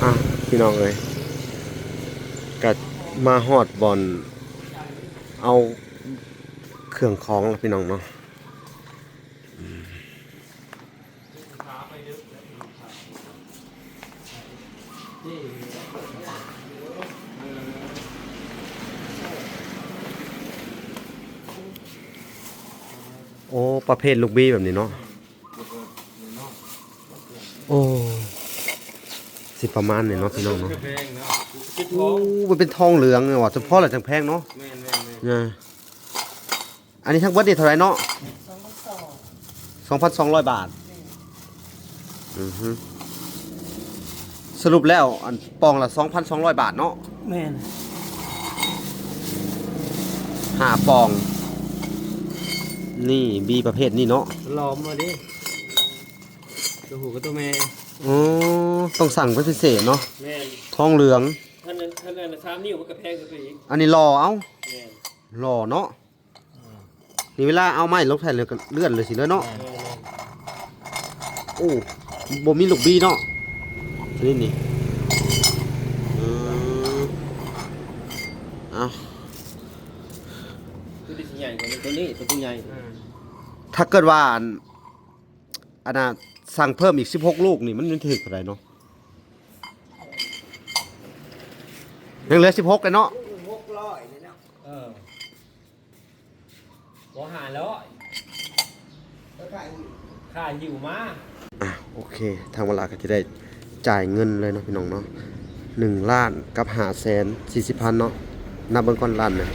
ອ່ະ ພີ່ນ້ອງເອີຍ ກະມາຮອດບ່ອນເອົາເຄື່ອງຂອງແລ້ວ ພີ່ນ້ອງເນາະ. ໂອ້ ປະເພດລູກບີແບບນີ້ເນາະ. ໂອ້ ຊິປະມານນີ້ເນາະ ພີ່ນ້ອງເນາະ. ໂອ້ ມັນເປັນທອງເຫຼືອງນີ້ຫວ່າ ສະເພາະລະຈັ່ງແພງເນາະ. ແມ່ນໆໆ ນະ ອັນນີ້ທັງເບິດນີ້ເທົ່າໃດເນາະ? ສອງພັນສອງ ສອງພັນສອງຮ້ອຍບາດ. ອືຮຶ ສະຫຼຸບແລ້ວ ອັນປ່ອງລະສອງພັນສອງຮ້ອຍບາດເນາະ. ແມ່ນ ຫ້າປ່ອງ ນີ້ບີປະເພດນີ້ເນາະ. ຫຼອມມາເດ້ ຕົວຜູ້ກັບຕົວແມ່. ອໍ ຕ້ອງສັ່ງເປັນພິເສດເນາະ. ແມ່ນ ທອງເຫຼືອງ. ອັນນັ້ນ ອັນນັ້ນສາມນິ້ວມັນກະແພງຂຶ້ນໄປອີກ. ອັນນີ້ຫຼໍ່ເອົາ. ແມ່ນ ຫຼໍ່ເນາະ. ນີ້ເວລາເອົາໄມ້ລົງແຜ່ນແລ້ວກໍເລື່ອນເລີຍຊີ້ເລີຍເນາະ. ໂອ້ ບໍ່ມີລູກບີເນາະ ນີ້ນີ້. ເອີ ເອົາ ຕົວນີ້ຊິໃຫຍ່ກວ່າຕົວນີ້ ຕົວຜູ້ໃຫຍ່. ຖ້າເກີດວ່າ ອັນ ອັນນ່າ ສັ່ງເພີ່ມອີກສິບຫົກລູກນີ້ ມັນ ມັນຖືກເທົ່າໃດເນາະ? ຍັງເຫຼືອສິບຫົກແລ້ວເນາະ. ຫົກຮ້ອຍນີ້ເນາະ. ເອີ ບໍ່ ຫ້າຮ້ອຍ ຄ່າຫິ້ວມາ. ອ່ະ ໂອເຄ ທາງວາລາກໍຈະໄດ້ຈ່າຍເງິນເລີຍເນາະ ພີ່ນ້ອງເນາະ. ໜຶ່ງລ້ານກັບຫ້າແສນສີ່ສິບພັນເນາະ. ນັບເບິ່ງກ່ອນ ລ້ານໜຶ່ງ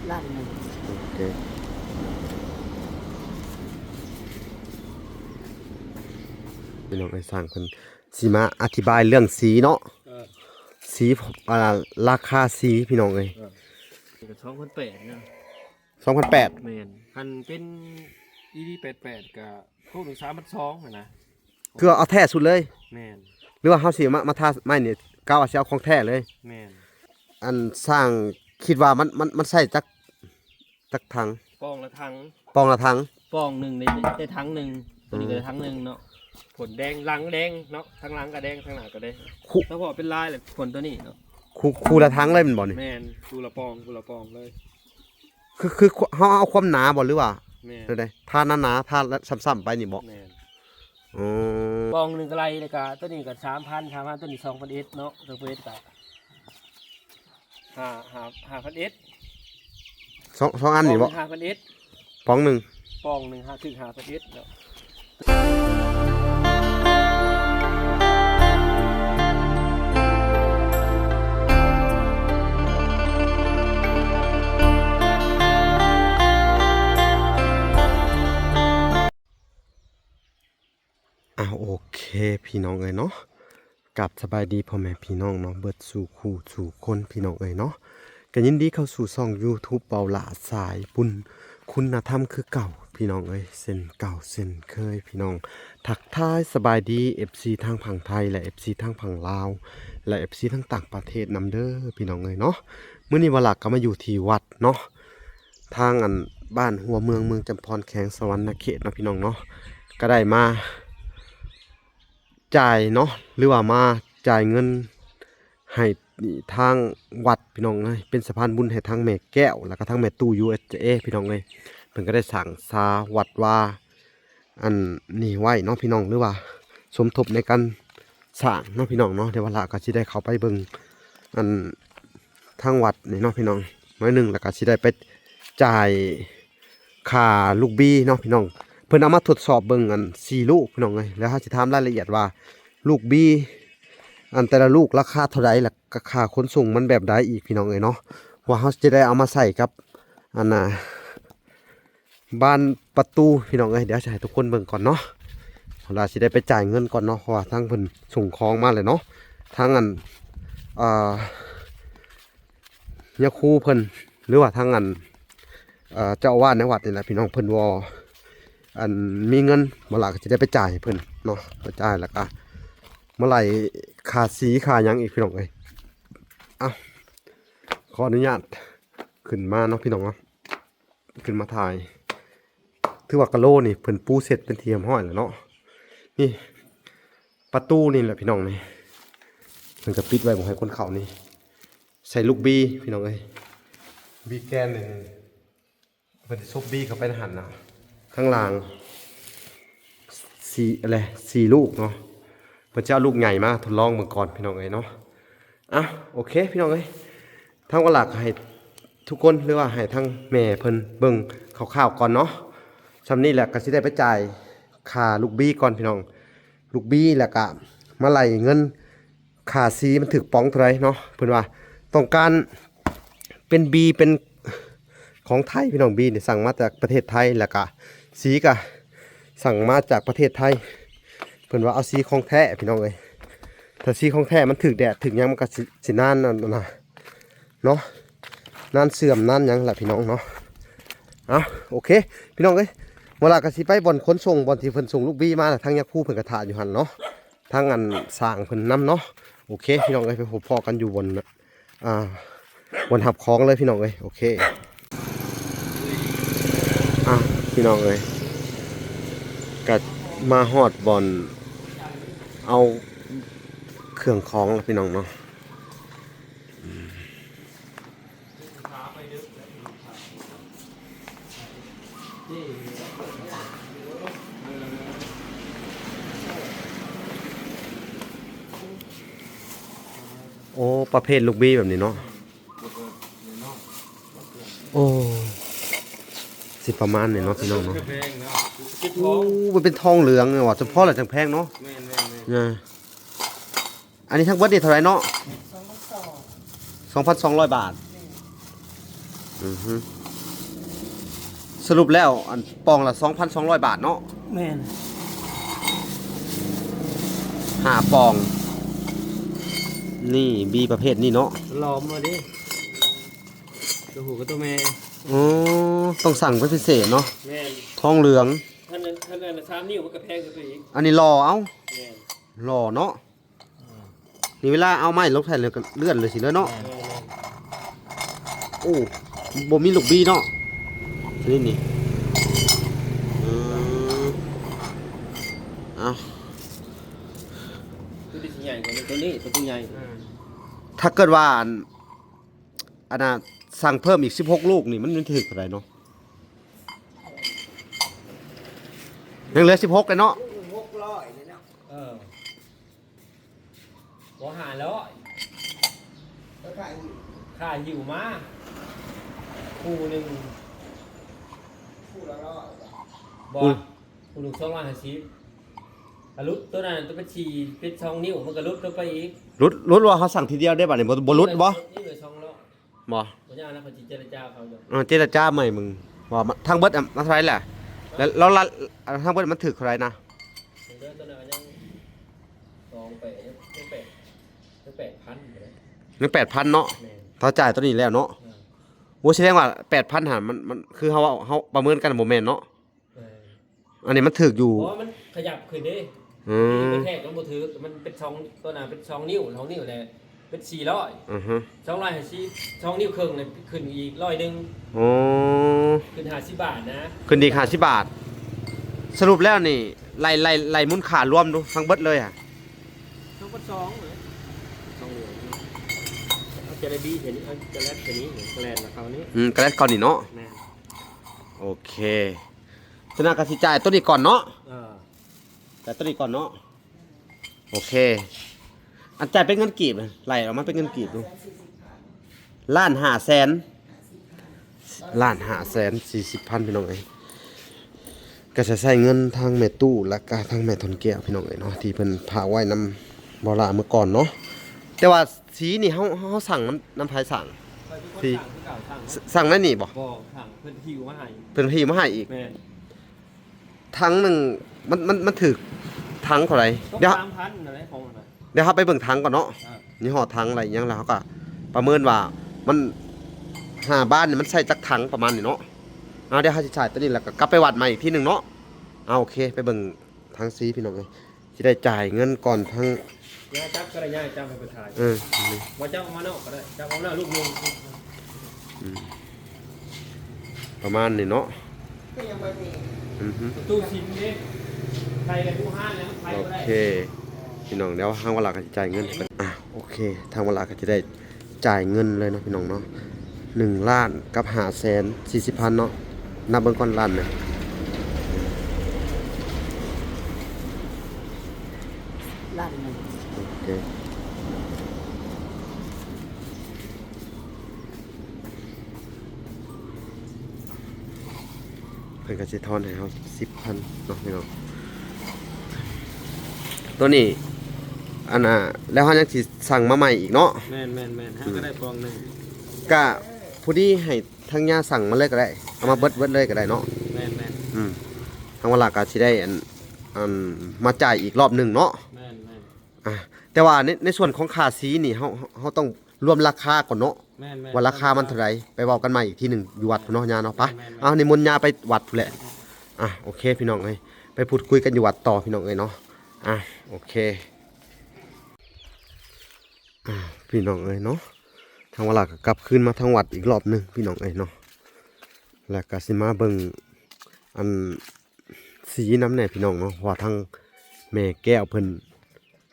ລ້ານໜຶ່ງ. ໂອເຄ ພີ່ນ້ອງເອີຍ ຊ່າງເພິ່ນຊິມາອະທິບາຍເລື່ອງສີເນາະ. ເອີ ສີ ອ່າ ລາຄາສີ ພີ່ນ້ອງເອີຍ. ເອີ ນີ້ກໍສອງພັນແປດນະ. ສອງພັນແປດ. ແມ່ນ ຄັນເປັນອີດີແປດແປດກໍຄູ່ໜຶ່ງສາມພັນສອງຫັ້ນນະ. ຄືເອົາແທ້ສຸດເລີຍ. ແມ່ນ ຫຼືວ່າເຮົາຊິມາ ມາທາໄມ້ນີ້ ກະວ່າຊິເອົາຂອງແທ້ເລີຍ. ແມ່ນ ອັນຊ່າງຄິດວ່າມັນ ມັນ ມັນໃຊ້ຈັກ ຈັກຖັງ? ປ່ອງລະຖັງ. ປ່ອງລະຖັງ. ປ່ອງໜຶ່ງໄດ້ ໄດ້ຖັງໜຶ່ງ. ຕົວນີ້ກໍ ອືມ ໄດ້ຖັງໜຶ່ງເນາະ. ຜົນແດງ ຫຼັງແດງເນາະ ທາງຫຼັງກໍແດງ ທາງໜ້າກໍແດງ. ສະເພາະເປັນລາຍແຫຼະ ຜົນຕົວນີ້ເນາະ. ຄູ່ ຄູ່ລະຖັງເລີຍແມ່ນບໍ່ນີ້? ແມ່ນ ຄູ່ລະປ່ອງ ຄູ່ລະປ່ອງເລີຍ. ຄື ຄືເຮົາເອົາຄວາມໜາບໍ່ ຫຼືວ່າ ແມ່ນ ແນວໃດ? ທາໜາໆ ທາຊ້ຳໆໄປນີ້ບໍ່? ແມ່ນ. ອໍ ປ່ອງໜຶ່ງກະໄລ່ ແລ້ວກະຕົວນີ້ກະສາມພັນ ສາມພັນ ຕົວນີ້ສອງພັນເອັດເນາະ ສອງພັນເອັດກະ ຫ້າ ຫ້າ ຫ້າພັນເອັດ. ສອງ ສອງອັນນີ້ບໍ່? ປ່ອງໜຶ່ງຫ້າພັນເອັດ. ປ່ອງໜຶ່ງ ປ່ອງໜຶ່ງຫ້າ ຖືກຫ້າພັນເອັດເນາະ. ອ່າ ໂອເຄ ພີ່ນ້ອງເອີຍເນາະ. ກາບສະບາຍດີພໍ່ແມ່ພີ່ນ້ອງເນາະ ເບິດສູ່ຄູ່ສູ່ຄົນ ພີ່ນ້ອງເອີຍເນາະ. ກໍຍິນດີເຂົ້າສູ່ຊ່ອງຢູທູບ ເບົາຫຼ້າສາຍບຸນ ຄຸນນະທຳຄືເກົ່າ ພີ່ນ້ອງເອີຍ ເຊັ່ນເກົ່າເຊັ່ນເຄີຍ ພີ່ນ້ອງ. ທັກທາຍສະບາຍດີເອັຟຊີທາງຝັ່ງໄທ ແລະ ເອັຟຊີທາງຝັ່ງລາວ ແລະ ເອັຟຊີທາງຕ່າງປະເທດນຳເດີ ພີ່ນ້ອງເອີຍເນາະ. ມື້ນີ້ວາລາກໍມາຢູ່ທີ່ວັດເນາະ ທາງອັນບ້ານຫົວເມືອງ ເມືອງຈຳພອນ ແຂວງສະຫວັນນະເຂດເນາະ ພີ່ນ້ອງເນາະ. ກໍໄດ້ມາ ຈ່າຍເນາະ ຫຼືວ່າມາຈ່າຍເງິນໃຫ້ທາງວັດ ພີ່ນ້ອງເອີຍ ເປັນສະພານບຸນໃຫ້ທັງແມ່ແກ້ວ ແລ້ວກໍທັງແມ່ຕູ້ ຢູເອັສເອ ພີ່ນ້ອງເອີຍ. ເພິ່ນກໍໄດ້ສ້າງສາວັດວາອັນນີ້ໄວ້ເນາະ ພີ່ນ້ອງ ຫຼືວ່າສົມທົບໃນການສ້າງເນາະ ພີ່ນ້ອງເນາະ. ດຽວວາລາກໍຊິໄດ້ເຂົ້າໄປເບິ່ງອັນ ທາງວັດນີ້ເນາະ ພີ່ນ້ອງ ໜ້ອຍໜຶ່ງ ແລ້ວກໍຊິໄດ້ໄປຈ່າຍຄ່າລູກບີເນາະ ພີ່ນ້ອງ. ເພິ່ນເອົາມາທົດສອບເບິ່ງອັນສີ່ລູກ ພີ່ນ້ອງເອີຍ ແລ້ວເຮົາຊິຖາມລາຍລະອຽດວ່າລູກບີອັນແຕ່ລະລູກລາຄາເທົ່າໃດ ແລ້ວກໍຄ່າຂົນສົ່ງມັນແບບໃດອີກ ພີ່ນ້ອງເອີຍເນາະ ວ່າເຮົາຈະໄດ້ເອົາມາໃສ່ກັບອັນນ່າ ບານປະຕູ ພີ່ນ້ອງເອີຍ. ດຽວຈະໃຫ້ທຸກຄົນເບິ່ງກ່ອນເນາະ ເຮົາລະຊິໄດ້ໄປຈ່າຍເງິນກ່ອນເນາະ ເພາະວ່າທາງເພິ່ນສົ່ງຂອງມາແລ້ວເນາະ. ທາງອັນ ອ່າ ຍາຄູເພິ່ນ ຫຼືວ່າທາງອັນ ເອີ ເຈົ້າອາວາດໃນວັດນີ້ແຫຼະ ພີ່ນ້ອງ ເພິ່ນບໍ່ອັນມີເງິນ ບໍ່ຫຼາຍກໍຊິໄດ້ໄປຈ່າຍໃຫ້ເພິ່ນເນາະ ໄປຈ່າຍ ແລ້ວກໍມາໄລ່ຄ່າສີຄ່າຫຍັງອີກ ພີ່ນ້ອງເອີຍ. ເອົ້າ ຂໍອະນຸຍາດຂຶ້ນມາເນາະ ພີ່ນ້ອງເນາະ. ຂຶ້ນມາຖ່າຍ ຖືວ່າກະໂຫຼນີ້ເພິ່ນປູເສັດເປັນທີ່ຮຽບຮ້ອຍແລ້ວເນາະ. ນີ້ປະຕູນີ້ແຫຼະພີ່ນ້ອງນີ້ ເພິ່ນກະປິດໄວ້ບໍ່ໃຫ້ຄົນເຂົ້ານີ້. ໃສ່ລູກບີພີ່ນ້ອງເອີຍ ບີແກນນີ້ ເພິ່ນຊິຊຸບບີເຂົ້າໄປໃນຫັ້ນນະ. ຂ້າງລ່າງສີ່ ແລະ ສີ່ລູກເນາະ. ເພິ່ນຈະເອົາລູກໃຫຍ່ມາທົດລອງເບິ່ງກ່ອນພີ່ນ້ອງເອີຍເນາະ. ອ່ະ ໂອເຄພີ່ນ້ອງເອີຍ ທາງວາລາກະໃຫ້ທຸກຄົນ ຫຼືວ່າໃຫ້ທາງແມ່ເພິ່ນເບິ່ງຄ່າວໆກ່ອນເນາະ. ສ່ຳນີ້ແຫຼະກະຊິໄດ້ໄປຈ່າຍຄ່າລູກບີກ່ອນພີ່ນ້ອງ. ລູກບີ ແລ້ວກະມາໄລ່ເງິນຄ່າສີມັນຖືກປ່ອງເທົ່າໃດເນາະ. ເພິ່ນວ່າຕ້ອງການເປັນບີເປັນຂອງໄທພີ່ນ້ອງ. ບີນີ້ສັ່ງມາຈາກປະເທດໄທ ແລ້ວກະສີກະສັ່ງມາຈາກປະເທດໄທ. ເພິ່ນວ່າເອົາສີຂອງແທ້ພີ່ນ້ອງເອີຍ. ຖ້າສີຂອງແທ້ມັນຖືກແດດຖືກຫຍັງ ມັນກະຊິ ຊິນານນັ້ນນະ ເນາະ ນານເສື່ອມນານຫຍັງລະພີ່ນ້ອງເນາະ. ເອົາ ໂອເຄພີ່ນ້ອງເອີຍ ວາລາກະຊິໄປບ່ອນຂົນສົ່ງ ບ່ອນທີ່ເພິ່ນສົ່ງລູກບີມາ ທາງຍາຄູເພິ່ນກະຖ້າຢູ່ຫັ້ນເນາະ. ທາງອັນຊ່າງເພິ່ນນຳເນາະ. ໂອເຄພີ່ນ້ອງເອີຍ ໄປພົບພໍ້ກັນຢູ່ບ່ອນ ອ່າ ບ່ອນຮັບຂອງເລີຍພີ່ນ້ອງເອີຍ. ໂອເຄ ອ່ະ ພີ່ນ້ອງເອີຍ ກະມາຮອດບ່ອນເອົາເຄື່ອງຂອງລະພີ່ນ້ອງເນາະ. ໂອ້ ປະເພດລູກບີແບບນີ້ເນາະ. ໂອ້ ຊິປະມານນີ້ເນາະ ພີ່ນ້ອງເນາະ. ໂອ້ ມັນເປັນທອງເຫຼືອງນີ້ຫວ່າ ສະເພາະລະຈັ່ງແພງເນາະ. ແມ່ນໆໆ. ອັນນີ້ທັງເບິດນີ້ເທົ່າໃດເນາະ? ສອງພັນສອງ ສອງພັນສອງຮ້ອຍບາດ. ແມ່ນ. ອືຮຶ ສະຫຼຸບແລ້ວ ອັນປ່ອງລະສອງພັນສອງຮ້ອຍບາດເນາະ. ແມ່ນ. ຫ້າປ່ອງ ນີ້ບີປະເພດນີ້ເນາະ. ຫຼອມມາເດ້ ຕົວຜູ້ກັບຕົວແມ່. ອໍ ຕ້ອງສັ່ງເປັນພິເສດເນາະ. ແມ່ນ. ທອງເຫຼືອງ ຄັນ ຄັນອັນສາມນິ້ວມັນກະແພງຂຶ້ນໄປອີກ. ອັນນີ້ຫຼໍ່ເອົາ. ແມ່ນ. ຫຼໍ່ເນາະ. ນີ້ເວລາເອົາໄມ້ລົງໃສ່ແລ້ວກະເລື່ອນເລີຍຊີ້ເລີຍເນາະ. ແມ່ນໆ. ໂອ້ ບໍ່ມີລູກບີເນາະ ນີ້ນີ້. ອືມ ເອົາ ຕົວນີ້ຊິໃຫຍ່ກວ່າຕົວນີ້ ຕົວນີ້ໃຫຍ່. ອືມ ຖ້າເກີດວ່າ ອັນ ອັນນ່າ ສັ່ງເພີ່ມອີກສິບຫົກລູກນີ້ ມັນ ມັນຖືກເທົ່າໃດເນາະ? ຍັງເຫຼືອສິບຫົກແລ້ວເນາະ. ຫົກຮ້ອຍເລີຍເນາະ. ເອີ ບໍ່ ຫ້າຮ້ອຍ ເອີ ຄ່າຫິ້ວ ຄ່າຫິ້ວມາ ຄູ່ໜຶ່ງ ຄູ່ລະຮ້ອຍ ບໍ່ ຄູ່ ຄູ່ໜຶ່ງສອງຮ້ອຍຫ້າສິບ. ກະຫຼຸດ ໂຕນັ້ນໂຕເປັນສີ່ ເປັນສອງນິ້ວ ມັນກະຫຼຸດລົງໄປອີກ. ຫຼຸດ ຫຼຸດວ່າເຮົາສັ່ງທີດຽວໄດ້ບາດນີ້ ບໍ່ ບໍ່ຫຼຸດບໍ່? ນີ້ເລີຍສອງຮ້ອຍ ບໍ່? ບໍ່ຍາກນະ ເຂົາຊິເຈລະຈາເຂົາຢູ່. ເອີ ເຈລະຈາໃໝ່ເບິ່ງວ່າທາງເບິດ ອະ ເທົ່າໃດລະ ແລ້ວ ແລ້ວລະ ທາງເບິດມັນຖືກເທົ່າໃດນະ? ເດີ ໂຕນັ້ນກະຍັງສອງແປດ ຍັງແປດ ຍັງແປດພັນຢູ່ເດ້. ຍັງແປດພັນເນາະ. ແມ່ນ. ຖ້າຈ່າຍໂຕນີ້ແລ້ວເນາະ. ເອີ ໂອ້ ສະແດງວ່າແປດພັນຫັ້ນ ມັນ ມັນ ຄືເຮົາ ເຮົາປະເມີນກັນບໍ່ແມ່ນເນາະ. ເອີ ອັນນີ້ມັນຖືກຢູ່ ເພາະວ່າມັນຂະຫຍັບຂຶ້ນເດ້. ອືມ ກະແທກມັນບໍ່ຖືກ ມັນເປັນສອງ ໂຕນັ້ນເປັນສອງນິ້ວ ສອງນິ້ວແຫຼະ ເປັນສີ່ຮ້ອຍ. ອືຮຶ ສອງຮ້ອຍຫ້າສິບ ສອງນິ້ວເຄິ່ງນີ້ຂຶ້ນອີກຮ້ອຍໜຶ່ງ. ອໍ ຂຶ້ນຫ້າສິບບາດນະ ຂຶ້ນອີກຫ້າສິບບາດ. ສະຫຼຸບແລ້ວນີ້ ໄລ່ ໄລ່ ໄລ່ມູນຄ່າລວມດູ ທັງເບິດເລີຍຫະ ສອງພັນສອງເລີຍ ສອງເດືອນເນາະ. ເອົາຈະໄດ້ບີ ເຫັນ ເອົາຈະແລັດໂຕນີ້ ກະແລນເຂົ້ານີ້. ອືມ ກະແລນເຂົ້ານີ້ເນາະ. ແມ່ນ. ໂອເຄ ສະນັ້ນກະຊິຈ່າຍໂຕນີ້ກ່ອນເນາະ. ເອີ ຈ່າຍໂຕນີ້ກ່ອນເນາະ. ໂອເຄ ອັນຈ່າຍເປັນເງິນກີບ ໄລ່ອອກມາເປັນເງິນກີບດູ ລ້ານຫ້າແສນ ລ້ານຫ້າແສນສີ່ສິບພັນ ພີ່ນ້ອງເອີຍ. ກະຈະໃຊ້ເງິນທາງແມ່ຕູ້ ແລະກະທາງແມ່ທອນແກ້ວ ພີ່ນ້ອງເອີຍເນາະ ທີ່ເພິ່ນຝາກໄວ້ນຳບໍ່ຫຼ້າເມື່ອກ່ອນເນາະ. ແຕ່ວ່າ ສີນີ້ເຮົາ ເຮົາສັ່ງນຳ ນຳໃຜສັ່ງ? ສີ ສັ່ງຄືເກົ່າ ສັ່ງ ສ- ສັ່ງໃນນີ້ບໍ່? ບໍ່ ສັ່ງເພິ່ນຫິ້ວມາໃຫ້ ເພິ່ນຫິ້ວມາໃຫ້ອີກ. ແມ່ນ. ຖັງໜຶ່ງ ມັນ ມັນ ມັນຖືກຖັງເທົ່າໃດ? ຕົກ ດຽວ ສາມພັນນັ້ນແຫຼະ ຂອງມັນນະ. ດຽວເຮົາໄປເບິ່ງຖັງກ່ອນເນາະ. ອ່າ ຍີ່ຫໍ້ຖັງ ແລະ ອີ່ຫຍັງ ແລ້ວເຮົາກະປະເມີນວ່າມັນ ຫ້າບານນີ້ມັນໃຊ້ຈັກຖັງ ປະມານນີ້ເນາະ. ເອົາ ດຽວເຮົາຊິຖ່າຍໂຕນີ້ ແລ້ວກະກັບໄປວັດໃໝ່ອີກທີໜຶ່ງເນາະ. ເອົາ ໂອເຄ ໄປເບິ່ງຖັງສີ ພີ່ນ້ອງເອີຍ. ຊິໄດ້ຈ່າຍເງິນກ່ອນທັງ ຍາຈັບກະໄດ້ ຍາຈັບໃຫ້ເພິ່ນຖ່າຍ. ເອີ ບໍ່ຈັບອອກມານອກກະໄດ້ ຈັບອອກມານອກລູກໜຶ່ງ. ອືມ ປະມານນີ້ເນາະ. ຄືຍັງບໍ່ມີ ອືຮຶ ປະຕູສິນເດ້ ໃສ່ແຕ່ຜູ້ຮ້ານແລ້ວມັນໄຂບໍ່ໄດ້. ໂອເຄ ພີ່ນ້ອງ ດຽວທາງວາລາກໍຊິຈ່າຍເງິນ. ອ່ະ ໂອເຄ ທາງວາລາກໍຈະໄດ້ຈ່າຍເງິນເລີຍເນາະ ພີ່ນ້ອງເນາະ ໜຶ່ງລ້ານກັບຫ້າແສນສີ່ສິບພັນເນາະ. ນັບເບິ່ງກ່ອນ ລ້ານໜຶ່ງ ລ້ານໜຶ່ງ ໂອເຄ. ເພິ່ນກໍຊິທອນໃຫ້ເຮົາສິບພັນເນາະ ພີ່ນ້ອງ. ຕົວນີ້ ອັນນ່າ ແລ້ວເຮົາຍັງຊິສັ່ງມາໃໝ່ອີກເນາະ. ແມ່ນໆໆ ຫາກໍໄດ້ປອງໜຶ່ງ ກະພໍດີໃຫ້ທາງຍ່າສັ່ງມາເລີຍກໍໄດ້ ເອົາມາເບິດ ເບິດເລີຍກໍໄດ້ເນາະ. ແມ່ນໆ ອືມ ທາງວາລາກໍຊິໄດ້ ອັນ ອັນ ມາຈ່າຍອີກລອບໜຶ່ງເນາະ. ແມ່ນໆ ອ່າ ແຕ່ວ່າໃນ ໃນສ່ວນຂອງຄ່າສີນີ້ ເຮົາ ເຮົາຕ້ອງລວມລາຄາກ່ອນເນາະ. ແມ່ນໆ ວ່າລາຄາມັນເທົ່າໃດ ໄປເວົ້າກັນໃໝ່ອີກທີໜຶ່ງຢູ່ວັດພຸ້ນເນາະ ຍ່າເນາະ. ໄປ ແມ່ນໆ ເອົາ ນິມົນຍ່າໄປວັດພຸ້ນແຫຼະ. ອ່ະ ໂອເຄ ພີ່ນ້ອງເອີຍ ໄປພູດຄຸຍກັນຢູ່ວັດຕໍ່ ພີ່ນ້ອງເອີຍເນາະ. ອ່ະ ໂອເຄ ອ່ະ ພີ່ນ້ອງເອີຍເນາະ ທາງວາລາກໍກັບຄືນມາທາງວັດອີກລອບໜຶ່ງ ພີ່ນ້ອງເອີຍເນາະ. ແລ້ວກໍຊິມາເບິ່ງ ອັນ ສີນຳແດ່ ພີ່ນ້ອງເນາະ ເພາະວ່າທາງແມ່ແກ້ວເພິ່ນ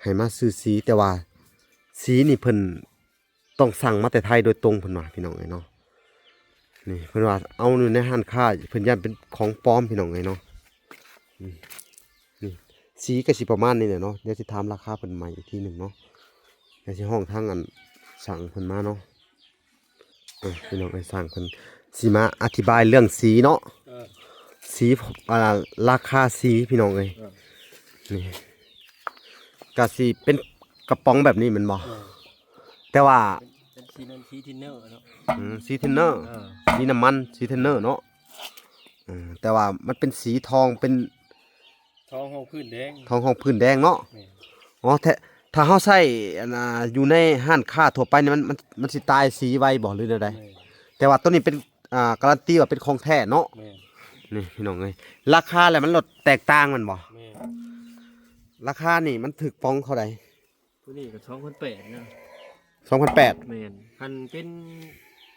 ໃຫ້ມາຊື້ສີ ແຕ່ວ່າສີນີ້ເພິ່ນ ຕ້ອງສັ່ງມາແຕ່ໄທໂດຍຕົງເພິ່ນວ່າ ພີ່ນ້ອງເອີຍເນາະ. ນີ້ເພິ່ນວ່າເອົາຢູ່ໃນຮ້ານຄ້າ ເພິ່ນຢ້ານເປັນຂອງປອມ ພີ່ນ້ອງເອີຍເນາະ. ອືມ ນີ້ ສີກໍຊິປະມານນີ້ແຫຼະເນາະ. ດຽວຊິຖາມລາຄາເພິ່ນໃໝ່ອີກທີໜຶ່ງເນາະ. ດຽວຊິຮ້ອງທາງອັນຊ່າງເພິ່ນມາເນາະ. ອ່ະ ພີ່ນ້ອງເອີຍ ຊ່າງເພິ່ນຊິມາອະທິບາຍເລື່ອງສີເນາະ. ເອີ ສີ ອ່າ ລາຄາສີ ພີ່ນ້ອງເອີຍ. ເອີ ນີ້ ກະຊິເປັນກະປ໋ອງແບບນີ້ແມ່ນບໍ່? ເອີ ແຕ່ວ່າ ເປັນ ເປັນສີນັ້ນ ສີທິນເນີເນາະ. ອືມ ສີທິນເນີ ເອີ ສີນ້ຳມັນ ສີທິນເນີເນາະ. ເອີ ແຕ່ວ່າມັນເປັນສີທອງ ເປັນທອງຮອງພື້ນແດງ ທອງຮອງພື້ນແດງເນາະ. ແມ່ນ ອໍ ແທ້ ຖ້າເຮົາໃຊ້ ອັນນ່າ ຢູ່ໃນຮ້ານຄ້າທົ່ວໄປນີ້ ມັນ ມັນ ມັນຊິຕາຍສີໄວບໍ່ ຫຼືແນວໃດ? ແມ່ນ ແຕ່ວ່າໂຕນີ້ເປັນ ອ່າ ກາຣັນຕີວ່າເປັນຂອງແທ້ເນາະ. ແມ່ນ ນີ້ ພີ່ນ້ອງເອີຍ ລາຄາແລ້ວມັນລົດແຕກຕ່າງແມ່ນບໍ່? ແມ່ນ ລາຄານີ້ມັນຖືກປ໋ອງເທົ່າໃດ? ໂຕນີ້ກໍສອງພັນແປດນະ. ສອງພັນແປດ ແມ່ນ. ຄັນເປັນ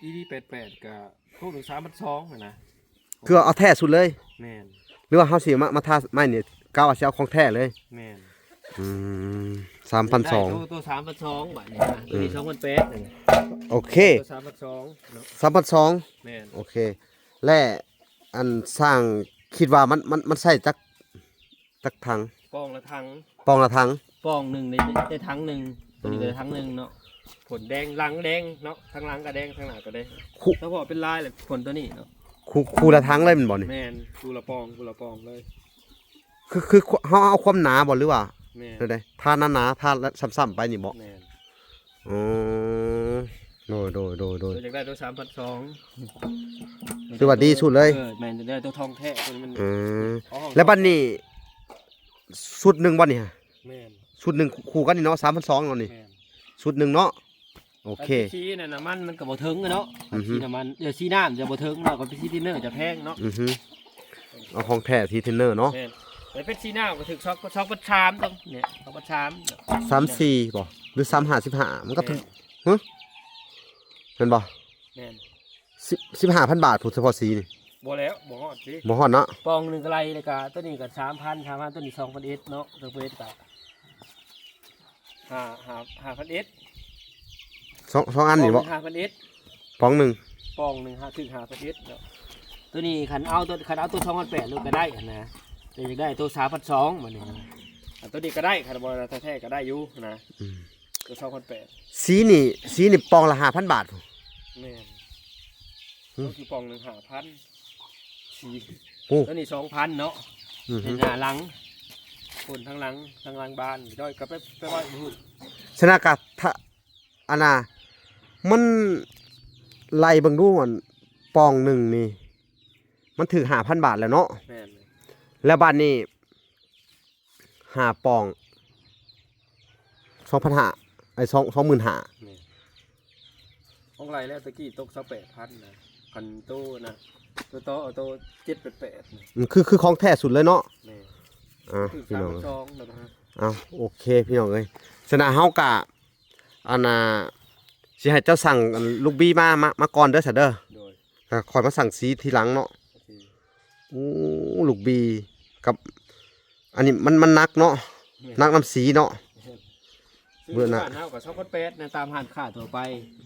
ອີ ດີ ແປດແປດ ກໍໂຕໜຶ່ງສາມພັນສອງຫັ້ນນະ. ຄືເອົາແທ້ສຸດເລີຍ? ແມ່ນ. ຫຼືວ່າເຮົາຊິມາ ມາທາໃໝ່ນີ້ ກະວ່າຊິເອົາຂອງແທ້ເລີຍ? ແມ່ນ. ອືມ ສາມພັນສອງ ໂຕ ໂຕສາມພັນສອງ ບາດນີ້ນະ. ໂຕນີ້ ອືມ ສອງພັນແປດນີ້. ໂອເຄ ໂຕສາມພັນສອງເນາະ ສາມພັນສອງ. ແມ່ນ. ໂອເຄ ແລະ ອັນຊ່າງຄິດວ່າມັນ ມັນ ມັນໃຊ້ຈັກ ຈັກຖັງ? ປ໋ອງລະຖັງ ປ໋ອງລະຖັງ ປ໋ອງໜຶ່ງໄດ້ ໄດ້ຖັງໜຶ່ງ. ໂຕນີ້ກໍ ອືມ ໄດ້ຖັງໜຶ່ງເນາະ. ຜົນແດງ ຫຼັງແດງເນາະ ທາງຫຼັງກໍແດງ ທາງໜ້າກໍແດງ. ສະເພາະເປັນລາຍແຫຼະ ຜົນໂຕນີ້ເນາະ. ຄູ່ ຄູ່ລະຖັງເລີຍແມ່ນບໍ່ນີ້? ແມ່ນ ຄູ່ລະປ໋ອງ ຄູ່ລະປ໋ອງເລີຍ. ຄື ຄືເຮົາເອົາຄວາມໜາບໍ່ ຫຼືວ່າ ແມ່ນ ແນວໃດ? ທາໜາໆ ທາຊ້ຳໆໄປນີ້ບໍ່? ແມ່ນ. ອໍ ໂດຍ ໂດຍ ໂດຍ ໂດຍ. ຢາກໄດ້ໂຕສາມພັນສອງ ຖືວ່າດີສຸດເລີຍ. ເອີ ແມ່ນ ຢາກໄດ້ໂຕທອງແທ້ ໂຕນີ້ມັນ ເອີ ແລ້ວບັດນີ້ຊຸດໜຶ່ງບໍ່ນີ້? ແມ່ນ ຊຸດໜຶ່ງຄູ່ກັນນີ້ເນາະ ສາມພັນສອງເນາະນີ້. ແມ່ນ ຊຸດໜຶ່ງເນາະ. ໂອເຄ ອັນສີນັ້ນນະ ມັນ ມັນກໍບໍ່ເຖິງເນາະ. ອືຮຶ ສີນ້ຳມັນ ເອີ ສີນ້ຳຈະບໍ່ເຖິງເນາະ ກໍເປັນສີທິນເນີຈະແພງເນາະ. ອືຮຶ ເອົາຂອງແທ້ທີ່ເທຣນເນີເນາະ. ແມ່ນ ແຕ່ເປັນສີໜາວກໍຖືກ ສອງ ສອງພັນສາມ ຕ້ອງ ນີ້ ສອງພັນສາມ ສາມສີ່ບໍ່ ຫຼື ສາມຫ້າ ສິບຫ້າ ມັນກໍຖືກ. ແມ່ນ ຫື ແມ່ນບໍ່? ແມ່ນ ສິບ ສິບຫ້າພັນບາດພຸ້ນ ສະເພາະສີນີ້. ບໍ່ແລ້ວ ບໍ່ຮອດຕິ ບໍ່ຮອດເນາະ. ປອງໜຶ່ງກໍໄລ່ ແລ້ວກໍຕົວນີ້ກໍສາມພັນ ສາມພັນ ຕົວນີ້ສອງພັນເອັດເນາະ ສອງພັນເອັດກໍ ຫ້າ ຫ້າ ຫ້າພັນເອັດ ສອງ ສອງອັນນີ້ບໍ່? ປອງໜຶ່ງຫ້າພັນເອັດ ປອງໜຶ່ງ ປອງໜຶ່ງຫ້າ ຖືກຫ້າພັນເອັດເນາະ. ຕົວນີ້ຄັນເອົາຕົວ ຄັນເອົາຕົວສອງພັນແປດໂລດກໍໄດ້ຫັ້ນນະ ແຕ່ຢາກໄດ້ຕົວສາມພັນສອງບັດນີ້ນະ. ອັນຕົວນີ້ກໍໄດ້ ຄັນບໍ່ແທ້ໆກໍໄດ້ຢູ່ນະ. ອືມ ຕົວສອງພັນແປດ ສີນີ້ ສີນີ້ປອງລະຫ້າພັນບາດພຸ້ນ. ແມ່ນ ຫື ຕົວທີ່ປອງໜຶ່ງຫ້າພັນ ສີ ໂອ້ ຕົວນີ້ສອງພັນເນາະ. ອືຮຶ ເຮັດໜ້າຫຼັງ ຄົນທາງຫຼັງ ທາງຫຼັງບ້ານ ດ້ອຍກໍໄປ ໄປໄວ້ພຸ້ນ. ສະນະກະ ທະ ອັນນ່າ ມັນໄລ່ເບິ່ງດູ ອັນປອງໜຶ່ງນີ້ ມັນຖືກຫ້າພັນບາດແລ້ວເນາະ. ແມ່ນ ແລ້ວບາດນີ້ ຫ້າປອງ ສອງພັນຫ້າ ໄອ້ ສອງ ສອງໝື່ນຫ້າ. ແມ່ນ ອອກໄລ່ແລ້ວ ຕະກີ້ຕົກຊາວແປດພັນນະ ຄັນໂຕນະ ໂຕຕໍ່ ເອົາໂຕເຈັດແປດແປດນະ. ອືມ ຄື ຄືຂອງແທ້ສຸດເລີຍເນາະ. ແມ່ນ ອ່າ ພີ່ນ້ອງ ສາມພັນສອງແລ້ວນະ. ເອົາ ໂອເຄ ພີ່ນ້ອງເອີຍ ສະນະເຮົາກະ ອັນນ່າ ຊິໃຫ້ເຈົ້າສັ່ງ ອັນ ລູກບີມາ ມາ ມາກ່ອນເດີ ຊະເດີ. ໂດຍ ແລ້ວຄ່ອຍມາສັ່ງສີທີຫຼັງເນາະ. ໂອເຄ ໂອ້ ລູກບີກັບ ອັນນີ້ມັນ ມັນໜັກເນາະ ແມ່ນ ໜັກນຳສີເນາະ. ແມ່ນ ຊື້ຢູ່ ເບິ່ງນະ ບ້ານເຮົາກໍສອງພັນແປດນະ ຕາມຮ້ານຄ້າທົ່ວໄປ.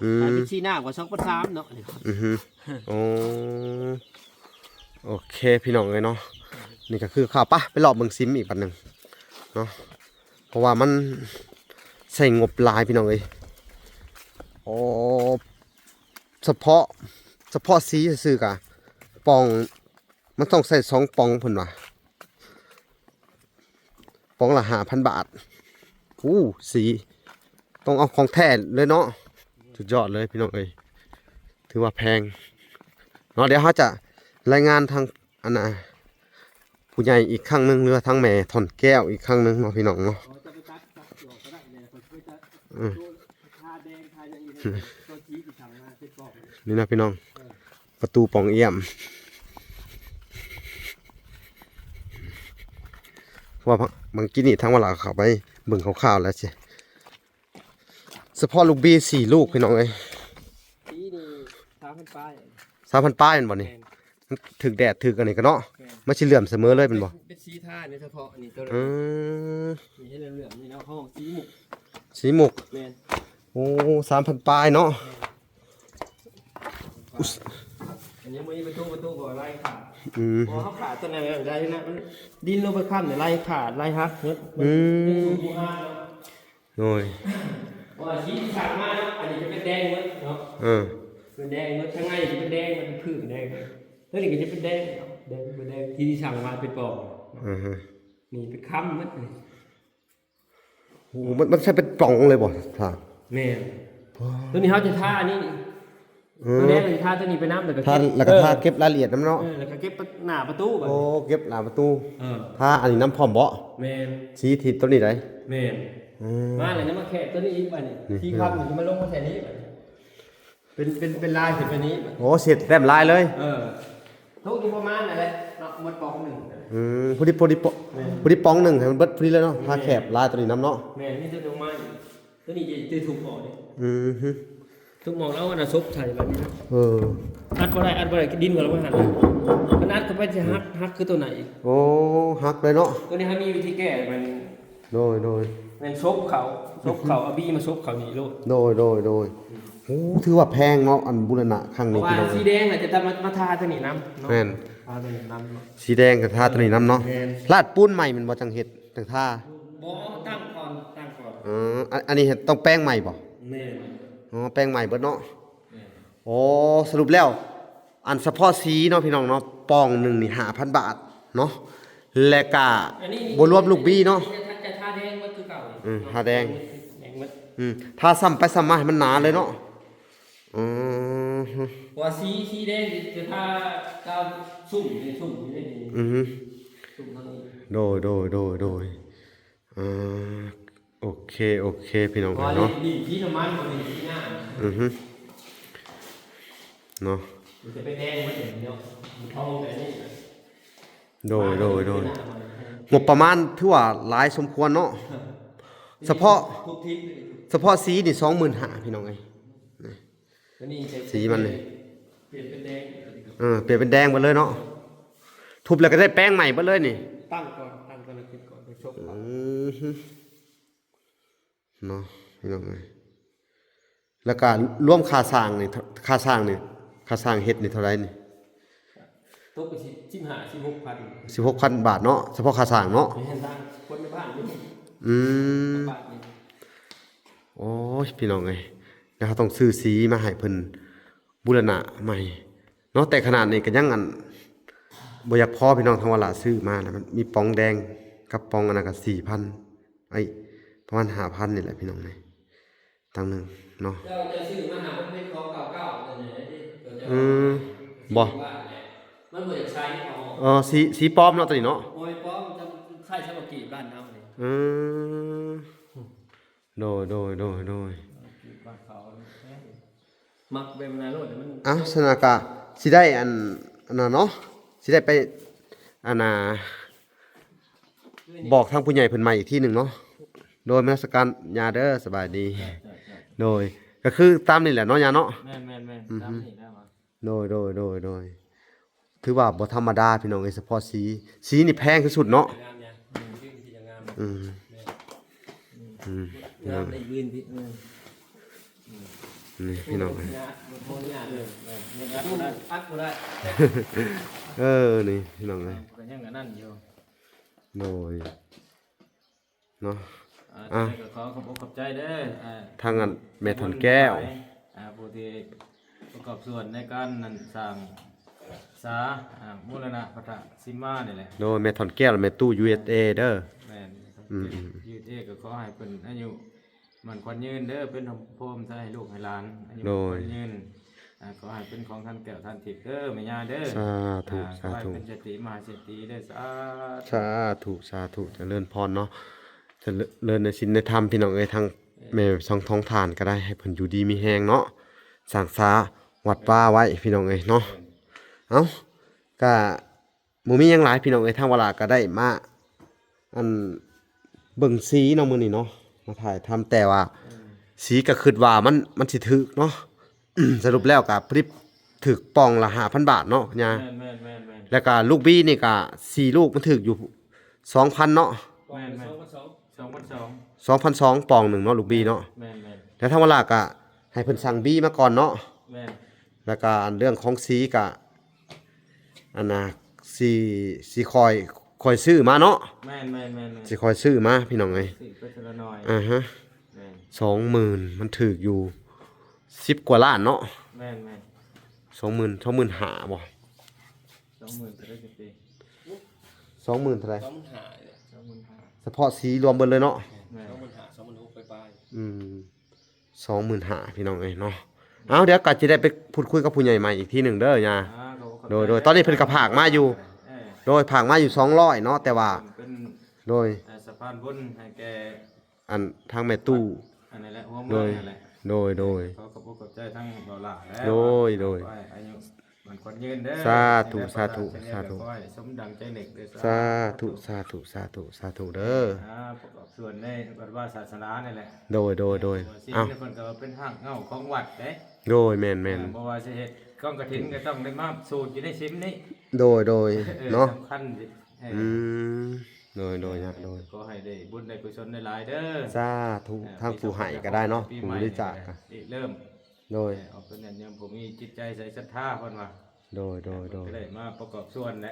ອືມ ຮ້ານເປັບຊີນ້ຳກໍສອງພັນສາມເນາະ. ອືຮຶ ໂອ້ ໂອເຄ ພີ່ນ້ອງເອີຍເນາະ ນີ້ກໍຄືຂ່າວ. ປະ ໄປເລາະເບິ່ງຊິມອີກບັດໜຶ່ງເນາະ ເພາະວ່າມັນໃຊ້ງົບຫຼາຍ ພີ່ນ້ອງເອີຍ. ໂອ້ ສະເພາະ ສະເພາະສີຊື່ໆ ກະປ່ອງ ມັນຕ້ອງໃຊ້ສອງປ່ອງເພິ່ນວ່າ ປ່ອງລະຫ້າພັນບາດ. ໂອ້ ສີ ຕ້ອງເອົາຂອງແທ້ເລີຍເນາະ ສຸດຍອດເລີຍ ພີ່ນ້ອງເອີຍ ຖືວ່າແພງເນາະ. ດຽວເຮົາຈະລາຍງານທາງ ອັນນ່າ ຜູ້ໃຫຍ່ອີກຄັ້ງໜຶ່ງ ຫຼືວ່າທາງແມ່ທ່ອນແກ້ວອີກຄັ້ງໜຶ່ງເນາະ ພີ່ນ້ອງເນາະ. ເອີ ນີ້ນະ ພີ່ນ້ອງ ເອີ ປະຕູປ່ອງອ້ຽມ ເພາະວ່າບາງກີ້ນີ້ທາງວາລາເຂົ້າໄປເບິ່ງຄ່າວໆແລ້ວຊິ ສະເພາະລູກບີສີ່ລູກ ພີ່ນ້ອງເອີຍ. ສີນີ້ສາມພັນປາຍ ສາມພັນປາຍແມ່ນບໍ່ນີ້? ແມ່ນ ມັນຖືກແດດຖືກອັນນີ້ກະເນາະ ແມ່ນ ມັນຊິເຫຼື້ອມສະເໝີເລີຍແມ່ນບໍ່? ເປັນ ເປັນສີທານີ້ສະເພາະນີ້ໂຕ ອືມ ນີ້ເຫັນເຫຼື້ອມໆນີ້ເນາະ ເຮົາຮ້ອງສີມຸກ ສີມຸກ ແມ່ນ. ໂອ້ ສາມພັນປາຍເນາະ. ແມ່ນ ອັນນີ້ມີປະຕູ ປະຕູກໍລາຍຂາດ ອືມ ເພາະເຮົາຂາດຕົວນັ້ນໄດ້ນະ ມັນດິນລົງໄປຄ້ຳນີ້ລາຍຂາດລາຍຫັກໝົດ. ອືມ ມັນຢູ່ຫາເນາະ ໂດຍ ເພາະວ່າສີທີ່ສ້າງມາເນາະ ອັນນີ້ຈະເປັນແດງໝົດເນາະ ເອີ ເປັນແດງໝົດ ທາງໃນຈະເປັນແດງ ມັນເປັນພື້ນແດງ ຕົວນີ້ກໍຈະເປັນແດງເນາະ ແດງເປັນແດງທີ່ສ້າງມາເປັນປ່ອງ ອືຮຶ ນີ້ເປັນຄຳໝົດນີ້. ໂອ້ ມັນ ມັນໃຊ້ເປັນປ່ອງເລີຍບໍ່ທ່ານ? ແມ່ນ ໂອ້ ຕົວນີ້ເຮົາຈະທາອັນນີ້ ເອີ ຕົວແດງນີ້ທາຕົວນີ້ໄປນຳ ແລ້ວກໍ ທາ ເກັບ ແລ້ວກໍທາ ເອີ ເກັບລາຍລະອຽດນຳເນາະ ເອີ ແລ້ວກໍເກັບໜ້າປະຕູບັດ ໂອ້ ນີ້ ເກັບໜ້າປະຕູ ເອີ ທາອັນນີ້ນຳພ້ອມບໍ່? ແມ່ນ ສີທີ່ຕົວນີ້ໄດ໋ ແມ່ນ ອືມ ມາແລ້ວຍັງມາແຄບຕົວນີ້ອີກບັດນີ້ ນີ້ ທີ່ຄຳນີ້ມາລົງມາໃສ່ນີ້ບັດນີ້ ເປັນ ເປັນ ເປັນລາຍຂຶ້ນໄປນີ້ບັດນີ້ ໂອ້ ເຮັດແຕ້ມລາຍເລີຍ ເອີ ຕົກຢູ່ປະມານນັ້ນແຫຼະເນາະ ໝົດປ່ອງໜຶ່ງ ອືມ ພໍດີ ພໍດີ ພໍ ແມ່ນ ພໍດີປ່ອງໜຶ່ງໃຫ້ມັນເບິດພໍດີເລີຍເນາະ ແມ່ນ ທາແຄບລາຍຕົວນີ້ນຳເນາະ ແມ່ນ ມີແຕ່ດອກໄມ້ ຕົວນີ້ຈະ ຈະທຸບອອກເດ້ ອືຮຶ ທຸບອອກແລ້ວເອົາອັນນັ້ນສົບໃສ່ບັດນີ້ເນາະ ເອີ ອັດບໍ່ໄດ້ ອັດບໍ່ໄດ້ ດິນກໍລົງໄປຫັ້ນ ມັນອັດເຂົ້າໄປຊິຫັກ ອືມ ຫັກຄືຕົວນັ້ນອີກ ໂອ້ ຫັກເລີຍເນາະ ຕົວນີ້ເຮົາມີວິທີແກ້ມັນ ໂດຍ ໂດຍ ແມ່ນສົບເຂົ້າ ສົບເຂົ້າ ເອົາບີມາສົບເຂົ້ານີ້ໂລດ ໂດຍ ໂດຍ ໂດຍ ອືມ ໂອ້ ຖືວ່າແພງເນາະ ອັນບູລະນະຄັ້ງນີ້ ເພາະວ່າ ພີ່ນ້ອງ ສີແດງອາດຈະມາ ມາທາຕົວນີ້ນຳເນາະ ແມ່ນ ທາຕົວນີ້ນຳເນາະ ສີແດງກໍທາຕົວນີ້ນຳເນາະ ແມ່ນ ລາດປູນໃໝ່ແມ່ນບໍ່ ຈັ່ງເຮັດ ຈັ່ງທາ ບໍ່ ຕັ້ງກ່ອນ ຕັ້ງກ່ອນ ເອີ ອັນ ອັນນີ້ເຮັດຕ້ອງແປງໃໝ່ບໍ່? ແມ່ນ ອໍ ແປງໃໝ່ເບິດເນາະ ແມ່ນ ໂອ້ ສະຫຼຸບແລ້ວ ອັນສະເພາະສີເນາະ ພີ່ນ້ອງເນາະ ປ່ອງໜຶ່ງນີ້ຫ້າພັນບາດເນາະ ແລະກະ ອັນນີ້ ບໍ່ລວມລູກບີເນາະ ຈະທາ ຈະທາແດງໝົດຄືເກົ່າ ອືມ ທາແດງ ແດງໝົດ ອືມ ທາຊ້ຳໄປຊ້ຳມາໃຫ້ມັນໜາເລີຍເນາະ ອືມ ເພາະວ່າສີ ສີແດງຈະທາຕາມຊຸ້ມນີ້ ຊຸ້ມນີ້ ອືມ ຊຸ້ມທາງນີ້ ໂດຍ ໂດຍ ໂດຍ ໂດຍ ອ່າ ໂອເຄ ໂອເຄ ພີ່ນ້ອງເອີຍເນາະ ນີ້ສີນ້ຳມັນ ນີ້ສີນ້ຳ ອືຮຶ ເນາະ ມັນຈະເປັນແດງໝົດເນາະ ມັນທອງແບບນີ້ ໂດຍ ໂດຍ ໂດຍ ງົບປະມານຖືວ່າຫຼາຍສົມຄວນເນາະ ສະເພາະ ທຸກທິດ ສະເພາະສີນີ້ສອງໝື່ນຫ້າ ພີ່ນ້ອງເອີຍ ຕົວນີ້ຈະ ສີມັນນີ້ ປ່ຽນເປັນແດງ ເອີ ປ່ຽນເປັນແດງໝົດເລີຍເນາະ ທຸບແລ້ວກໍໄດ້ແປງໃໝ່ເບິດເລີຍນີ້ ຕັ້ງກ່ອນ ຕັ້ງກ່ອນ ແລ້ວຂຶ້ນກ່ອນ ໄປຊົກ ອືມ ເນາະ ພີ່ນ້ອງເອີຍ ແລ້ວກໍລວມຄ່າສ້າງນີ້ ຄ່າສ້າງນີ້ ຄ່າສ້າງເຮັດນີ້ເທົ່າໃດນີ້? ຕົກໄປສິບຫ້າ ສິບຫົກພັນ ສິບຫົກພັນບາດເນາະ ສະເພາະຄ່າສ້າງເນາະ ແມ່ນ ທາງຄົນໃນບ້ານນີ້ ອືມ ບ້ານນີ້ ໂອ້ຍ ພີ່ນ້ອງເອີຍ ດຽວເຮົາຕ້ອງຊື້ສີມາໃຫ້ເພິ່ນບູລະນະໃໝ່ເນາະ ແຕ່ຂະໜາດນີ້ກໍຍັງ ອັນ ບໍ່ຢາກພໍ ພີ່ນ້ອງ ທາງວາລາຊື້ມານະ ມັນມີປ່ອງແດງກັບປ່ອງອັນນັ້ນກໍສີ່ພັນ ໄອ້ ປະມານຫ້າພັນນີ້ແຫຼະ ພີ່ນ້ອງເອີຍ ຕັ້ງໜຶ່ງເນາະ ເຈົ້າ ເຈົ້າຊື້ມາຫາ ມັນເປັນຂອງເກົ່າໆ ນັ້ນແຫຼະ ອືມ ບໍ່ ມັນບໍ່ຢາກໃຊ້ ເອີ ສີ ສີປອມເນາະ ຕົວນີ້ເນາະ ບໍ່ແມ່ນປອມ ໃຊ້ສຳລັບກີບບ້ານເຮົານີ້ ອືມ ໂດຍ ໂດຍ ໂດຍ ໂດຍ ມັກແບບນັ້ນໂລດ ມັນ ອ່ະ ຊັ້ນນະກະຊິໄດ້ອັນ ອັນນັ້ນເນາະ ຊິໄດ້ໄປ ອັນນ່າ ບອກທາງຜູ້ໃຫຍ່ເພິ່ນໃໝ່ອີກທີໜຶ່ງເນາະ ໂດຍ ນະມັດສະການຍ່າເດີ ສະບາຍດີ ໂດຍ ກໍຄືຕາມນີ້ແຫຼະເນາະ ຍ່າເນາະ ແມ່ນໆໆ ອືຮຶ ຕາມນີ້ແຫຼະ ໂດຍ ໂດຍ ໂດຍ ໂດຍ ຖືວ່າບໍ່ທຳມະດາພີ່ນ້ອງເອີຍ ສະເພາະສີ ສີນີ້ແພງທີ່ສຸດເນາະ. ງາມນະ ອືມ ສີນີ້ງາມ ອືມ ແມ່ນ ອືມ ງາມໃນອື່ນພີ່ ເອີ ນີ້ພີ່ນ້ອງເອີຍ ອັດບໍ່ໄດ້ ເອີ ນີ້ພີ່ນ້ອງເອີຍ ກໍຍັງອັນນັ້ນຢູ່ ໂດຍ ເນາະ ອ່າ ອ່າ ຈັ່ງໃດກໍຂໍຂອບອົກຂອບໃຈເດີ ອ່າ ທາງອັນແມ່ຖອນແກ້ວ ອ່າ ຜູ້ທີ່ປະກອບສ່ວນໃນການນັ້ນ ສ້າງສາ ອ່າ ບູລະນະພັດທະສິມມານີ້ແຫຼະ ໂດຍ ແມ່ຖອນແກ້ວ ແມ່ຕູ້ ຢູເອສເອ ເດີ ແມ່ນ ອືມໆ ຢູເອສເອ ກໍຂໍໃຫ້ເພິ່ນອາຍຸໝັ້ນຂວັນຍືນເດີ ເປັນຮົ່ມໂພມໃສ່ໃຫ້ລູກໃຫ້ຫຼານ ອາຍຸ ໂດຍ ໝັ້ນຂວັນຍືນ ອ່າ ຂໍໃຫ້ເປັນຂອງທ່ານແກ້ວທ່ານທິບເດີ ແມ່ຍ່າເດີ ສາທຸ ອ່າ ສາທຸ ຂໍໃຫ້ເປັນເສດຖີມະຫາເສດຖີເດີ ສາທຸ ສາທຸ ສາທຸ ຈະເລີນພອນເນາະ ຈະເລີນໃນສິນໃນທຳ ພີ່ນ້ອງເອີຍ ທັງແມ່ສອງທອງທ່ານກໍໄດ້ ໃຫ້ເພິ່ນຢູ່ດີມີແຮງເນາະ ສ້າງສາວັດວາໄວ້ ພີ່ນ້ອງເອີຍເນາະ ເອົ້າ ກະ ບໍ່ມີຫຍັງຫຼາຍພີ່ນ້ອງເອີຍ ທາງວາລາກໍໄດ້ມາ ອັນ ເບິ່ງສີເນາະ ມື້ນີ້ເນາະ ມາຖ່າຍທຳ ແຕ່ວ່າ ອືມ ສີກໍຄິດວ່າມັນ ມັນຊິຖືກເນາະ ສະຫຼຸບແລ້ວກໍຜະລິດຖືກປ່ອງລະຫ້າພັນບາດເນາະຍ່າ ແມ່ນໆໆໆ ແລ້ວກໍລູກບີນີ້ກໍສີ່ລູກມັນຖືກຢູ່ສອງພັນເນາະ ແມ່ນໆ ສອງພັນສອງ ສອງພັນສອງ ປ່ອງໜຶ່ງເນາະ ລູກບີເນາະ ແມ່ນໆ ແລ້ວທາງວາລາກໍໃຫ້ເພິ່ນສັ່ງບີມາກ່ອນເນາະ ແມ່ນ ແລ້ວກໍອັນເລື່ອງຂອງສີກໍ ອັນນ່າ ຊິ ຊິຄ່ອຍ ຄ່ອຍຊື້ມາເນາະ ແມ່ນໆໆໆ ຊິຄ່ອຍຊື້ມາພີ່ນ້ອງເອີຍ ຊື້ໄປເທື່ອລະໜ້ອຍ ອ່າຮະ ແມ່ນ ສອງໝື່ນ ມັນຖືກຢູ່ສິບກວ່າລ້ານເນາະ ແມ່ນໆ ສອງໝື່ນ ສອງໝື່ນຫ້າບໍ່ ສອງໝື່ນເທົ່າໃດຊິຕິ ສອງໝື່ນເທົ່າໃດ ສອງໝື່ນຫ້າ ສອງໝື່ນຫ້າ ສະເພາະສີລວມເບິດເລີຍເນາະ ແມ່ນ ສອງໝື່ນຫ້າ ສອງໝື່ນຫົກປາຍໆ ອືມ ສອງໝື່ນຫ້າ ພີ່ນ້ອງເອີຍເນາະ ເອົາ ດຽວກໍຊິໄດ້ໄປພູດຄຸຍກັບຜູ້ໃຫຍ່ໃໝ່ອີກທີໜຶ່ງເດີຍ່າ ອ່າ ຂອບໃຈ ໂດຍ ໂດຍ ຕອນນີ້ເພິ່ນກໍຝາກມາຢູ່ ເອີ ໂດຍ ຝາກມາຢູ່ສອງຮ້ອຍເນາະ ແຕ່ວ່າ ເປັນ ໂດຍ ເອີ ສະພານບຸນໃຫ້ແກ່ ອັນ ທາງແມ່ຕູ້ ອັນນັ້ນແຫຼະ ຫົວເມືອງນັ້ນແຫຼະ ໂດຍ ໂດຍ ຂໍຂອບອົກຂອບໃຈທາງເບົາຫຼ້າແລ້ວ ໂດຍ ໂດຍ ຂໍໃຫ້ອາຍຸ ມັນຄວນຍືນເດີ ສາທຸ ສາທຸ ສາທຸ ຂໍໃຫ້ສົມດັ່ງໃຈນຶກເດີ ສາທຸ ສາທຸ ສາທຸ ສາທຸເດີ ອ່າ ປະກອບສ່ວນໃນວັດວາສາສະໜານີ້ແຫຼະ ໂດຍ ໂດຍ ໂດຍ ເພາະວ່າສິ່ງນີ້ເພິ່ນກໍເປັນຮາກເຫງົ້າຂອງວັດເດ້ ໂດຍ ແມ່ນໆ ອ່າ ບໍ່ວ່າຊິເຮັດກອງກະຖິນກໍຕ້ອງໄດ້ມາສູດຢູ່ໃນສິມນີ້ ໂດຍ ໂດຍ ເອີ ເນາະ ສຳຄັນ ເອີ ອືມ ໂດຍ ໂດຍ ໂດຍ ຂໍໃຫ້ໄດ້ບຸນໄດ້ກຸສົນຫຼາຍໆເດີ ສາທຸ ອ່າ ທາງຜູ້ໃຫ້ກໍໄດ້ເນາະ ຜູ້ບໍລິຈາກກໍ ລິເລີ່ມ ໂດຍ ເອີ ອອກເປັນຍາດໂຍມຜູ້ມີຈິດໃຈໃສສັດທາເພິ່ນວ່າ ໂດຍ ໂດຍ ໂດຍ ກໍໄດ້ມາປະກອບສ່ວນແຫຼະ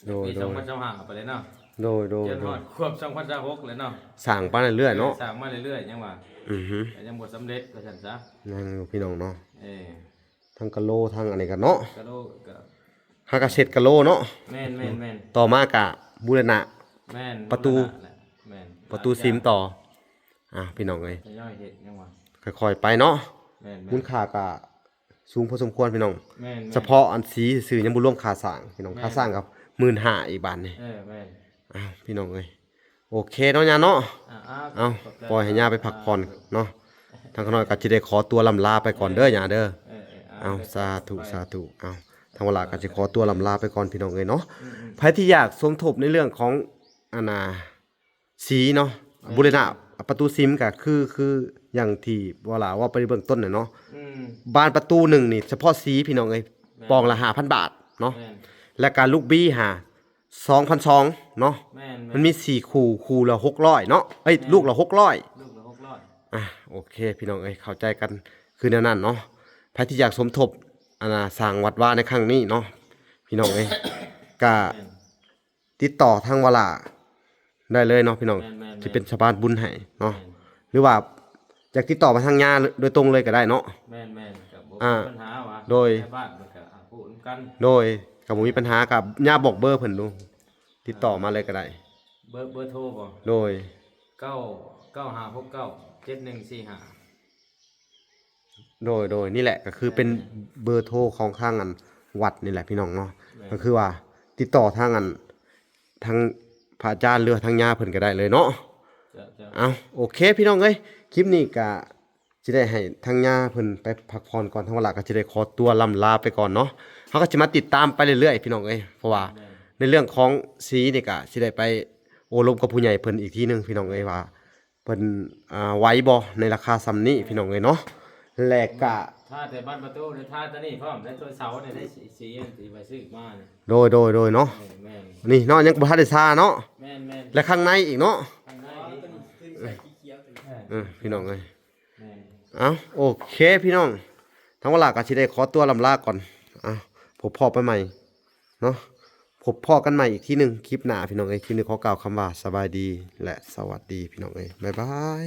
ໂດຍ ປີ ໂດຍ ສອງພັນຊາວຫ້າໄປເລີຍເນາະ ໂດຍ ໂດຍ ຈົນຮອດ ໂດຍ ຄວບສອງພັນຊາວຫົກເລີຍເນາະ ສ້າງໄປເລື້ອຍໆເນາະ ເອີ ສ້າງມາເລື້ອຍໆ ຍັງວ່າ ອືຮຶ ກໍຍັງບໍ່ສຳເລັດວ່າຊັ້ນຊະ ຍັງຢູ່ພີ່ນ້ອງເນາະ ເອີ ທັງກະໂຫຼທັງອັນນີ້ກັນເນາະ ກະໂຫຼກໍ ຫາກະເສັດກະໂຫຼເນາະ ແມ່ນໆໆ ຕໍ່ມາກະບູລະນະ ແມ່ນ ປະຕູ ບູລະນະແຫຼະ ແມ່ນ ປະຕູສິມຕໍ່ ອ່າ ພີ່ນ້ອງເອີຍ ທະຍອຍເຮັດ ຍັງວ່າ ຄ່ອຍໆໄປເນາະ ແມ່ນໆ ມູນຄ່າກະສູງພໍສົມຄວນພີ່ນ້ອງ ແມ່ນໆ ສະເພາະອັນສີຊື່ໆ ຍັງບໍ່ລວມຄ່າສ້າງພີ່ນ້ອງ ແມ່ນ ຄ່າສ້າງກໍໝື່ນຫ້າອີກບາດນີ້ ເອີ ແມ່ນ ອ້າວ ພີ່ນ້ອງເອີຍ ໂອເຄເນາະຍ່າເນາະ ອ່າໆ ເອົາ ຂອບໃຈ ປ່ອຍໃຫ້ຍ່າໄປພັກຜ່ອນເນາະ ທາງຂ້ານ້ອຍກໍຊິໄດ້ຂໍຕົວລ່ຳລາໄປກ່ອນເດີ ເອີ ຍ່າເດີ ເອີໆ ເອົາ ສາທຸ ສາທຸ ເອົາ ທາງວາລາກໍຊິຂໍຕົວລ່ຳລາໄປກ່ອນພີ່ນ້ອງເອີຍເນາະ ອືມໆ ໃຜທີ່ຢາກສົມທົບໃນເລື່ອງຂອງ ອັນນ່າ ສີເນາະ ແມ່ນ ບູລະນະປະຕູສິມກໍຄື ຄືຢ່າງທີ່ວາລາເວົ້າໄປໃນເບື້ອງຕົ້ນນະເນາະ ອືມ ບານປະຕູໜຶ່ງນີ້ ສະເພາະສີພີ່ນ້ອງເອີຍ ແມ່ນ ປ່ອງລະຫ້າພັນບາດເນາະ ແມ່ນ ແລ້ວກໍລູກບີຫາ ສອງພັນສອງເນາະ ແມ່ນໆ ມັນມີສີ່ຄູ່ ຄູ່ລະຫົກຮ້ອຍເນາະ ເອີຍ ແມ່ນ ລູກລະຫົກຮ້ອຍ ລູກລະຫົກຮ້ອຍ ອ່າ ໂອເຄ ພີ່ນ້ອງເອີຍ ເຂົ້າໃຈກັນຄືແນວນັ້ນເນາະ ໃຜທີ່ຢາກສົມທົບ ອັນນ່າ ສ້າງວັດວາໃນຄັ້ງນີ້ເນາະ ພີ່ນ້ອງເອີຍ ກະ ແມ່ນ ຕິດຕໍ່ທາງວາລາໄດ້ເລີຍເນາະພີ່ນ້ອງ ແມ່ນໆໆ ຊິເປັນສະພານບຸນໃຫ້ເນາະ ແມ່ນ ຫຼືວ່າຢາກຕິດຕໍ່ມາທາງຍ່າໂດຍຕົງເລີຍກໍໄດ້ເນາະ ແມ່ນໆ ກໍບໍ່ ອ່າ ມີບັນຫາວ່າ ໂດຍ ໃນບ້ານເພິ່ນກໍ ອ່າ ຮູ້ນຳກັນ ໂດຍ ກໍບໍ່ມີບັນຫາ ກໍຍ່າບອກເບີເພິ່ນດູ ຕິດຕໍ່ມາເລີຍກໍໄດ້ ເບີ ເບີໂທບໍ່ ໂດຍ ເກົ້າ ເກົ້າຫ້າຫົກເກົ້າ ເຈັດໜຶ່ງສີ່ຫ້າ ໂດຍ ໂດຍ ນີ້ແຫຼະ ກໍຄືເປັນເບີໂທຂອງທາງອັນວັດນີ້ແຫຼະພີ່ນ້ອງເນາະ ແມ່ນ ກໍຄືວ່າຕິດຕໍ່ທາງອັນ ທາງພະອາຈານ ຫຼືວ່າທາງຍ່າເພິ່ນກໍໄດ້ເລີຍເນາະ ເຈົ້າໆ ເອົາ ໂອເຄ ພີ່ນ້ອງເອີຍ ຄລິບນີ້ກໍຊິໄດ້ໃຫ້ທາງຍ່າເພິ່ນໄປພັກຜ່ອນກ່ອນ ທາງວາລາກໍຊິໄດ້ຂໍຕົວລ່ຳລາໄປກ່ອນເນາະ ເຮົາກໍຊິມາຕິດຕາມໄປເລື້ອຍໆ ພີ່ນ້ອງເອີຍ ເພາະວ່າ ແມ່ນ ໃນເລື່ອງຂອງສີນີ້ກໍຊິໄດ້ໄປໂອ້ລົມກັບຜູ້ໃຫຍ່ເພິ່ນອີກທີໜຶ່ງ ພີ່ນ້ອງເອີຍ ວ່າ ເພິ່ນ ອ່າ ໄຫວບໍ່ໃນລາຄາສ່ຳນີ້ ພີ່ນ້ອງເອີຍເນາະ ແລະກະ ທາແຕ່ບານປະຕູ ໄດ້ທາຕົວນີ້ພ້ອມ ໄດ້ຕົວເສົານີ້ ໄດ້ສີ ສີອັນທີ່ໄປຊື້ມານີ້ ໂດຍ ໂດຍ ໂດຍເນາະ ເອີ ແມ່ນ ນີ້ເນາະ ຍັງບໍ່ທັນໄດ້ທາເນາະ ແມ່ນໆ ແລະຂ້າງໃນອີກເນາະ ຂ້າງໃນອີກ ເອີ ພີ່ນ້ອງເອີຍ ແມ່ນ ເອົ້າ ໂອເຄພີ່ນ້ອງ ທາງວາລາກໍຊິໄດ້ຂໍຕົວລ່ຳລາກ່ອນ ເອົ້າ ພົບພໍ້ກັນໃໝ່ເນາະ ພົບພໍ້ກັນໃໝ່ອີກທີໜຶ່ງ ຄລິບໜ້າພີ່ນ້ອງເອີຍ ຄລິບນີ້ຂໍກ່າວຄຳວ່າສະບາຍດີ ແລະ ສະຫວັດດີພີ່ນ້ອງເອີຍ ບາຍບາຍ.